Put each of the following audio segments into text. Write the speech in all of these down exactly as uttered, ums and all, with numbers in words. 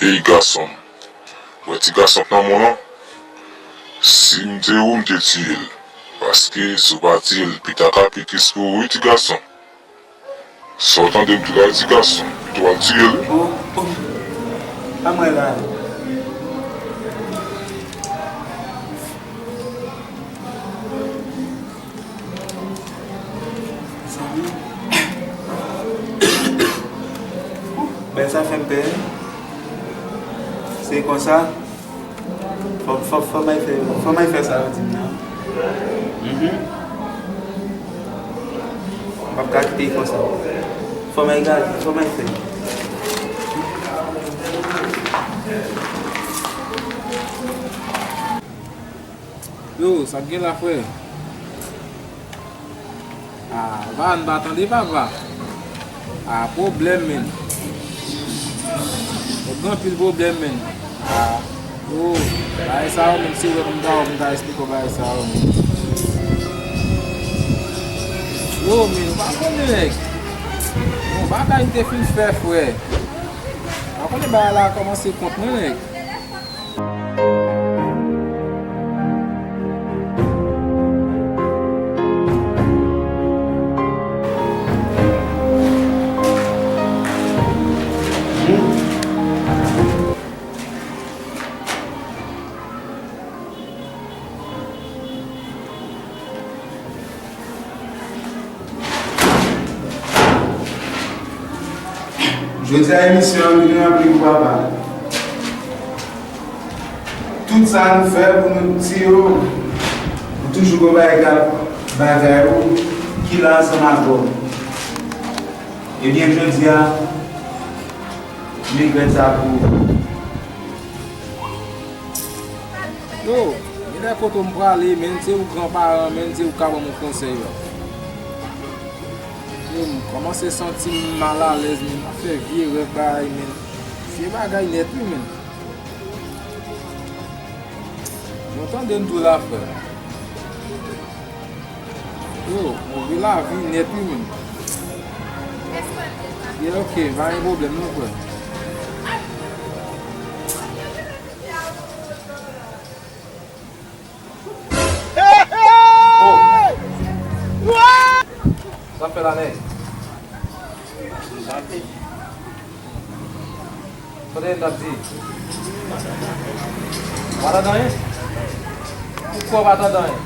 Ey gason m, wè ti gason k nan men w lan, si m te ou m te tiye l, paske si w pa tiye l pita ka pi tris pou ou wi ti gason. Sa w tande m di w la ti gason, pito w al tiye l. Oh, oh. Pa mwen la. Mezanmi. Bagay sa fè m pè. Se konsa. Fò, fò, fò m al fè, fò m al fè sa yo di m nan. Mhm. M p ap ka kite l konsa. Fò m al gade, fò m al fè. Yo, sa k gen la, frè? Ah, papa, n pa tande, papa. Ah, pwoblèm, menn. Yo, gen anpil pwoblèm, menn. Ah, yo, bagay sa yo, menn, se wè m ta wè, m ta esplike w bagay sa yo, menn. Yo, menn, ou pa konnen, nèg. Bon, bagay m te fin fè, frè. Ou pa konnen bagay la kòmanse kont mwen, nèg. Jodi a emisyon an vin ranpli pou papa. Tout sa nou fè pou nou di yo, ou toujou gon bagay k ap bagay ou ki la ansanm avè w. Ebyen, jodi a, m regrèt sa pou ou. Yo, genlè kote m prale, menn, se ou gran paran, menn, se ou ka ban m yon konsèy la. Yo, m kòmanse santi m malalèz, menn, m ap fè vye rèv bagay, menn. Vye bagay nèt, wi, menn. Yo, tande m di w la, frè. Yo, move lavi nèt wi menm. Ye, ok, pa gen pwoblèm non, frè. Oh! Sa fè la, nèg? Tande m t ap di. Ou pa tande anyen? Poukisa ou pa tande anyen?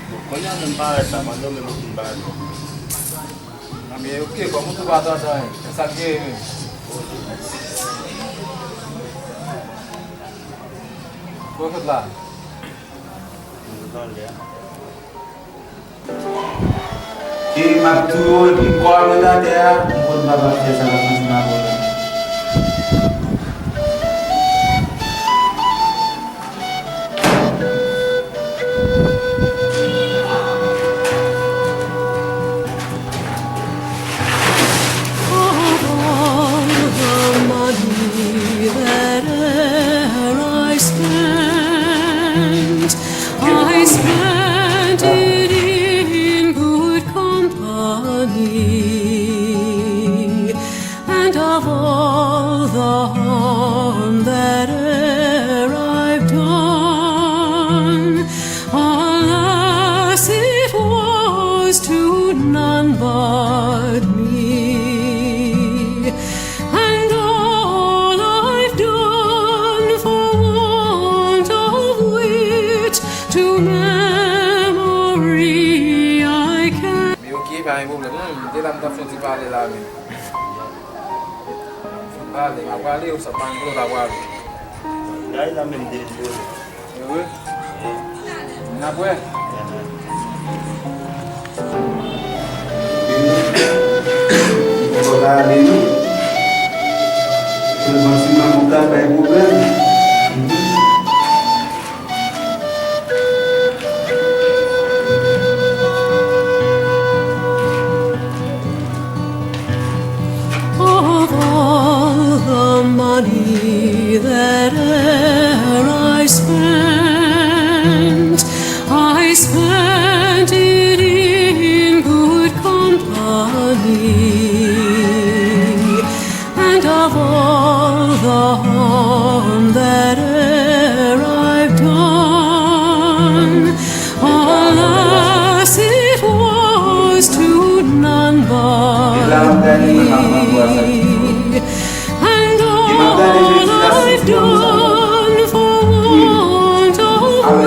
Bon, kounye a menm parèt la, pandan w menm ou fin pale. Anben, ok, kòm ou tou pa tande anyen, se sa k genyen menm. Sa w fèt la? M sot anlè a. E m ap tou yo, epi kò a ret atè a, m konn papa fè sa, l ap santi m avè w la. Of all the money that e'er I spent, I spent it in good company, and of all the harm that e'er I've done, alas, it was to none but me. And all I've done for want of wit to memory I can. Men ok, pa gen pwoblèm non, m te la m t ap fè yon ti pale la menm. Fin pale, m ap prale, ou sa pa gen pwoblèm, m ap prale. Gade la menm de yo. Ewe? N ap wè. Fò pa ale non. Sèlman ti manman ta bay pwoblèm. Of all the money that e'er I spent, I spent it in good company, and of all the And all I've done for want of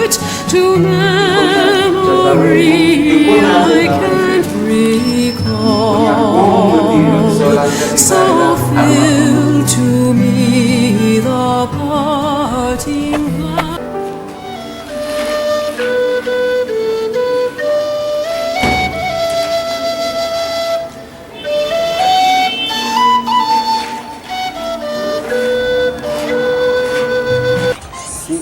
which to memory I can't recall. So fill to me the parting glass. Si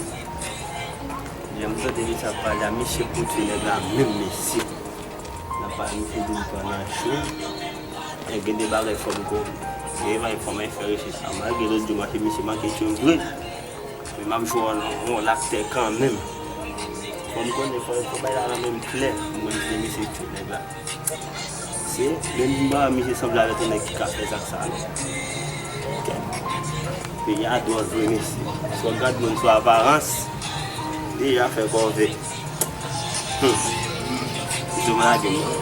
jan m tande misye ap pale a, misye pote nèg la menm mesye. N ap pale misye di m pran nan cho. E gen de bagay fò m ko, gen bagay fò m al fè rechèch la. Malgre lòt jou m achte misye manke cho vre. Men m ap jwe wòl yon aktè kanmenm. Fò m konnen, fò, fò bagay la nan men m klè pou mwen di misye tchwe nèg la. Se menm jan misye sanble avèk yon nèg ki ka fè zak sa non. Peyi a dwòl vre mesye. Si w ap gad moun sou aparans, deja fè kòve. Humm. Misye malade mwen.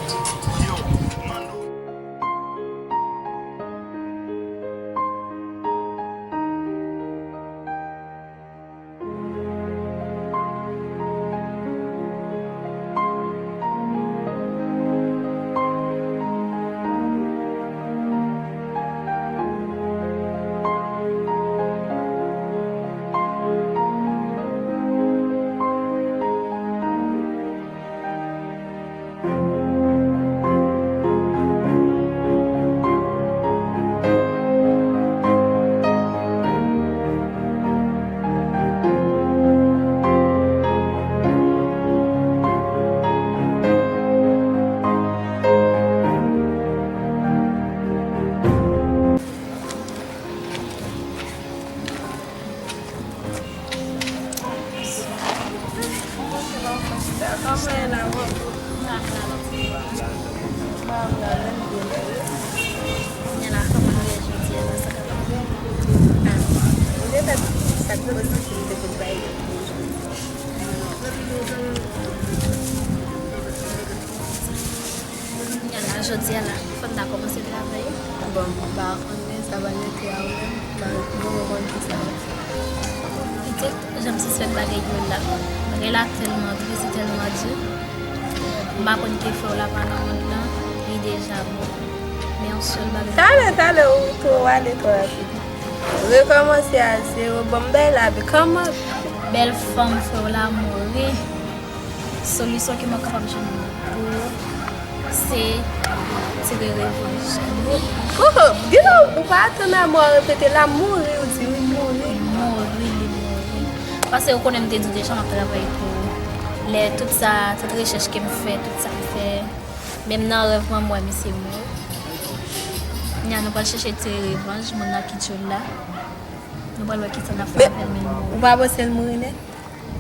Kounye a la, jodi a la, fò n ta kòmanse travay. Bon, m pa konnen sa va rete a ou menm, m pa, m poko konn kisa w ap fè. Pitit, jan m sispèk bagay yo la. Bagay la tèlman tris, li tèlman di. M pa konn ke frè w la pa nan mond lan, li deja mò. Men yon sèl bagay. Talè, talè, ou twò, w ale twò rapid. Rekòmanse a zewo, ban m bay lavi, kòman? Bèl fanm frè w la mouri. Solisyon ke mwen kapab jwenn pou ou, se tire revanj. Koko, di nou, ou pa atann a mò repete la, mouri ou di wi, mouri. Mouri, li mouri. Paske ou konnen m te di w deja m ap travay pou ou. Lè tout sa, tout rechèch ke m fè, tout sa m fè, menm nan rèv mwen, m wè misye mouri. Kounye a nou pral chèche tire revanj, moun nan ki tchoul la. Nou pral wè kisa n ap fè avè l, men l mouri. Ou pa panse l mouri nèt?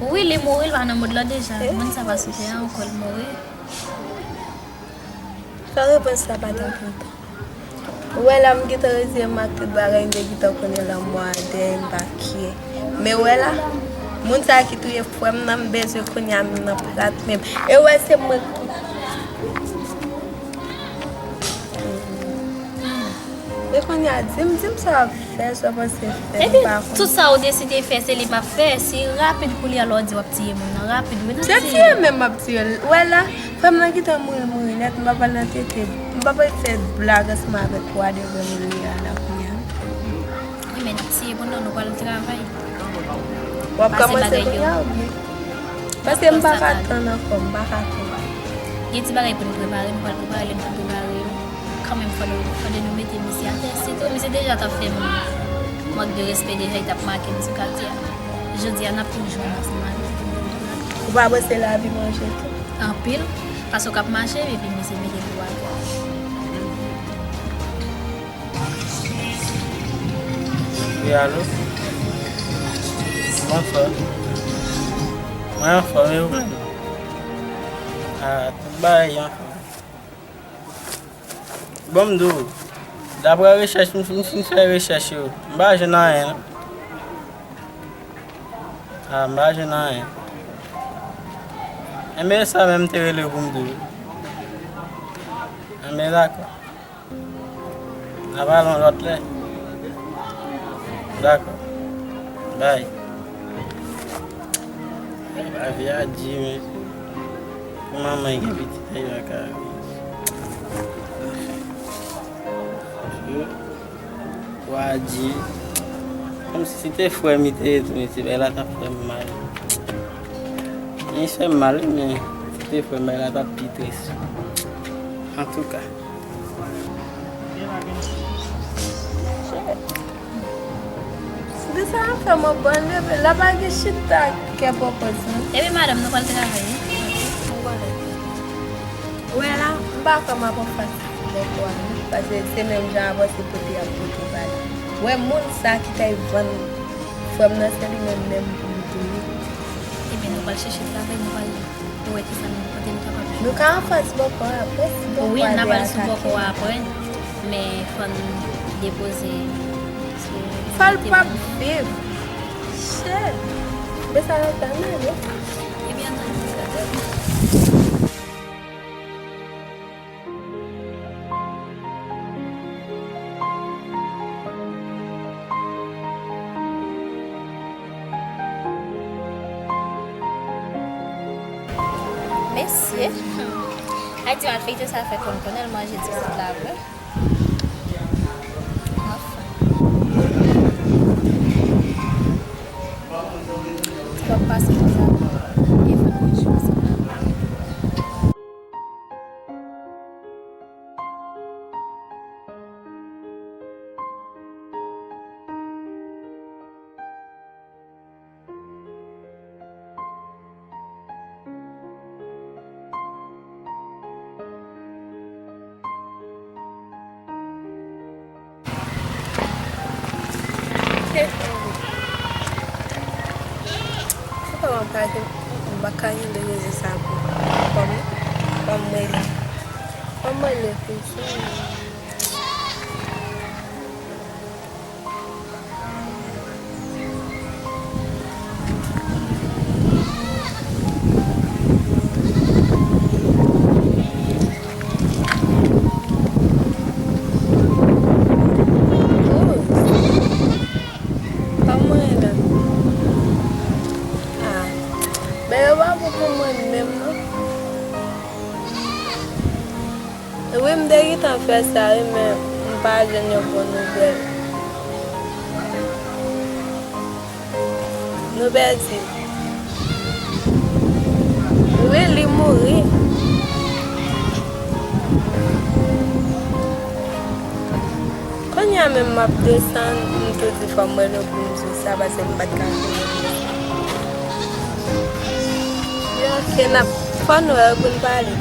Wi, li mouri, li pa nan mond lan deja. Moun sa pa sou tè a ankò, li mouri. Fè revanj sa pa t anpil tan. Ou wè la m gentan reziye m ak tout bagay, m te gentan konnen lanmò a dèyè m pa kyè. Men ou wè la, moun sa ki touye frè m nan, m bezwen kounye a m nan plat men m. E ou wè se mwen. E kounye a, di m, di m sa w ap fè, sa w panse fè, m pa konn. Epi, tout sa ou deside fè, se li m ap fè. Si rapid kounye a lè w di w ap tiye moun nan, rapid, wi, n ap tiye. Se tiye menm m ap tiye l. Ou wè la, frè m nan gentan mouri, mouri nèt, m pa pral nan tete, m pa pral fè blag ansanm avèk ou a devan moun li a la kounye a. Wi, men n ap tiye moun nan, nou pral travay. W ap kòmanse kounye a oubyen? Paske m pa ka tann ankò, m pa ka tann. Gen ti bagay pou nou prepare, nou pral prepare, lè n fin prepare yo, kanmenm fò nou, fò nou mete misye atè. Sitou, misye deja t ap fè m mank de respè deja, li t ap make m sou katye a. Jodi a, n ap tou jwenn ansanm avè l. Ou pa panse lavi manje tou? Anpil, paske w k ap mache, epi misye mete do atè. Wi, alo? Bonswa. Mwen anfòm, e ou menm? A, tout bagay anfòm. Bon, m di w, daprè rechèch, m fin, fin fè rechèch yo, m pa jwenn anyen, non. A, m pa jwenn anyen. Enben, e sa menm m te rele w pou m di w. Enben, dakò. N a pale yon lòt lè. Dakò. Bay. Lavi a di, men. Pou manman gen pitit, li pa ka. Wa di, kòmsi si te frè m, li te ye tou, mesye, bagay la t ap fè m mal. Li fè m mal, wi, men si te frè m, bagay la t ap pi tris. Antouka. Shit. De sa ap fè m ap bon leve, la pa gen chita kè pòpòz, non. Epi madanm, nou pral travay, wi. Mwen konnen. Wè la, m pa kwè m ap anfas bòkò a non, paske se menm jan avè se pote y ap pote ba li. Wè moun sa ki t al vann frè m nan, se li menm menm pou m touye. Ebyen, nou pral chèche travay, nou pral wè kisa nou, kote nou kapab jwenn. Nou ka anfas bòkò a apre, si bòkò a dèyè atake nou. Wi, n ap al sou bòkò a apre, men fò n depoze. Fò l p ap viv. Shit. Men sa nan tan nan, non? Ebyen, antann, antann. Mesye. Ay, ti malfektè sa fè konn konnen l manje ti sot la vre. Anfen. Ti w ap pase konsa, e fò n rejwi sa. Se kòman pa gen, m pa ka gen de rezo sa pou kòm, kòm mwen la. Kòm mwen le konsa. Kòman e la? Ah, men yo pa bon pou mwen menm non. Wi, m te gentan fè sa, wi, men m pa jwenn yon bon nouvèl. Nou pèdi l. Wi, li mouri. Kounye a menm m ap desann, m tou di fò m rele w pou m di w sa, paske m pa t ka rele w. Yo, oke, n ap, fò n wè pou n pale.